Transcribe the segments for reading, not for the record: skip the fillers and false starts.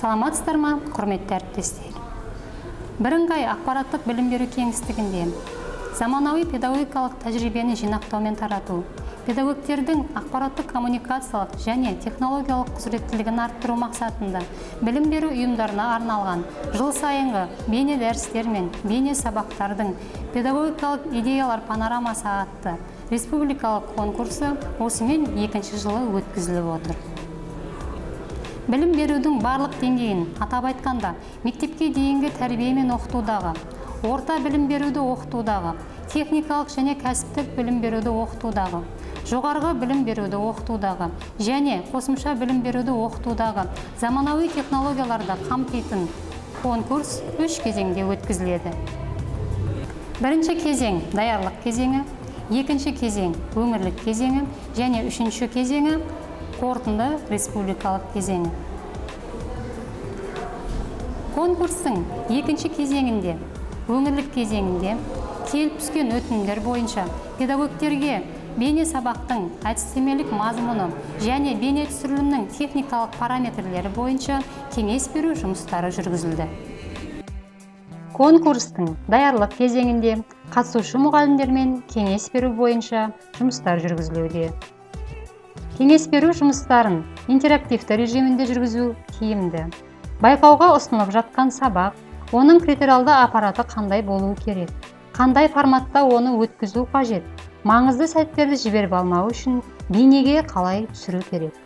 Саламатсыздар ма, құрметті әріптестер! Бірыңғай ақпараттық білім беру кеңістігінде заманауи педагогикалық тәжірибені жинақтау мен тарату, педагогтердің ақпараттық-коммуникациялық және технологиялық құзыреттілігін арттыру мақсатында білім беру ұйымдарына арналған жыл сайынғы бейне дәрістер мен бейне сабақтардың «Педагогикалық идеялар панорамасы» атты республикалық конкурсы осымен екінші жылы өткізіліп отыр. Білім берудің барлық деңгейін, атап айтқанда, мектепке дейінгі тәрбие мен оқытудағы, орта білім беруді оқытудағы, техникалық және кәсіптік білім беруді оқытудағы, жоғарғы білім беруді оқытудағы және қосымша білім беруді оқытудағы заманауи технологияларды қамтитын конкурс үш кезеңде өткізіледі. Бірінші кезең – даярлық кезеңі, екінші кезең – өңірлік кезеңі және үшінші кезеңі – қорытынды республикалық кезеңі. Конкурстың екінші кезеңінде, өңірлік кезеңінде келіп түскен өтінімдер бойынша педагогтерге бейне сабақтың әдістемелік мазмұны және бейне түсірілімнің техникалық параметрлері бойынша кеңес беру жұмыстары жүргізілді. Конкурстың даярлық кезеңінде қатысушы мұғалімдермен кеңес беру бойынша жұмыстар жүргізілуде. Кеңес беру жұмыстарын интерактивті режимінде жүргізу тиімді. Байқауға ұсынылып жатқан сабақ, оның критериалды аппараты қандай болуы керек, қандай форматта оны өткізу қажет, маңызды сәттерді жіберіп алмау үшін бейнеге қалай түсіру керек.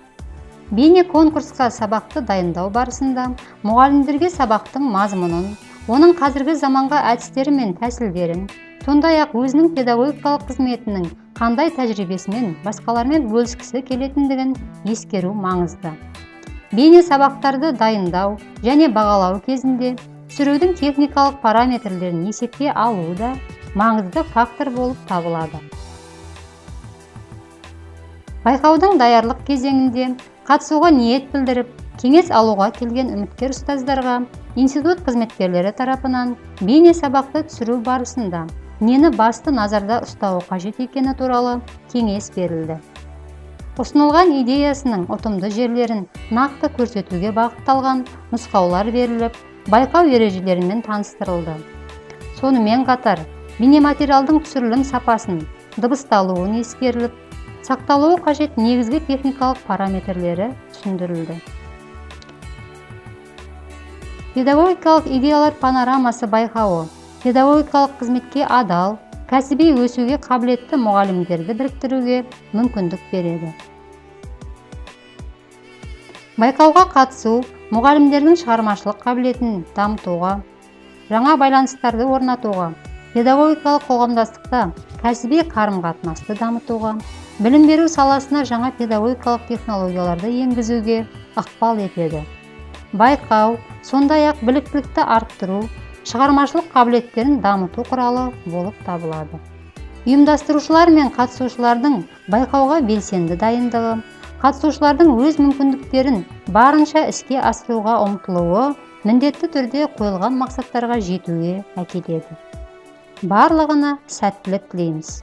Бейне конкурсқа сабақты дайындау барысында мұғалімдерге сабақтың мазмұнын, оның қазіргі заманғы әдістері мен тәсілдерін, сондай-ақ өзінің педагогикалық қызметінің қандай тәжірибесімен басқалармен бөліскісі келетіндігін ескеру маңызды. Бейне сабақтарды дайындау және бағалау кезінде түсірудің техникалық параметрлерін есепке алу да маңызды фактор болып табылады. Байқаудың даярлық кезеңінде қатысуға ниет білдіріп, кеңес алуға келген үміткер ұстаздарға институт қызметкерлері тарапынан бейне сабақты түсіру барысында нені басты назарда ұстауы қажет екені туралы кеңес берілді. Ұсынылған идеясының ұтымды жерлерін нақты көрсетуге бағытталған нұсқаулар беріліп, байқау ережелерімен таныстырылды. Сонымен қатар бейнематериалдың түсірілім сапасын, дыбысталуын ескеріліп, сақталуы қажет негізгі техникалық параметрлері түсіндірілді. «Педагогикалық идеялар панорамасы» байқауы педагогикалық қызметке адал, кәсіби өсуге қабілетті мұғалімдерді біріктіруге мүмкіндік береді. Байқауға қатысу мұғалімдердің шығармашылық қабілетін дамытуға, жаңа байланыстарды орнатуға, педагогикалық қоғамдастықта кәсіби қарым-қатынасты дамытуға, білім беру саласына жаңа педагогикалық технологияларды енгізуге ықпал етеді. Байқау сондай-ақ біліктілікті арттыру, шығармашылық қабілеттерін дамыту құралы болып табылады. Ұйымдастырушылар мен қатысушылардың байқауға белсенді дайындығы, қатысушылардың өз мүмкіндіктерін барынша іске асыруға ұмтылуы міндетті түрде қойылған мақсаттарға жетуге әкеледі. Барлығына сәттілік тілейміз!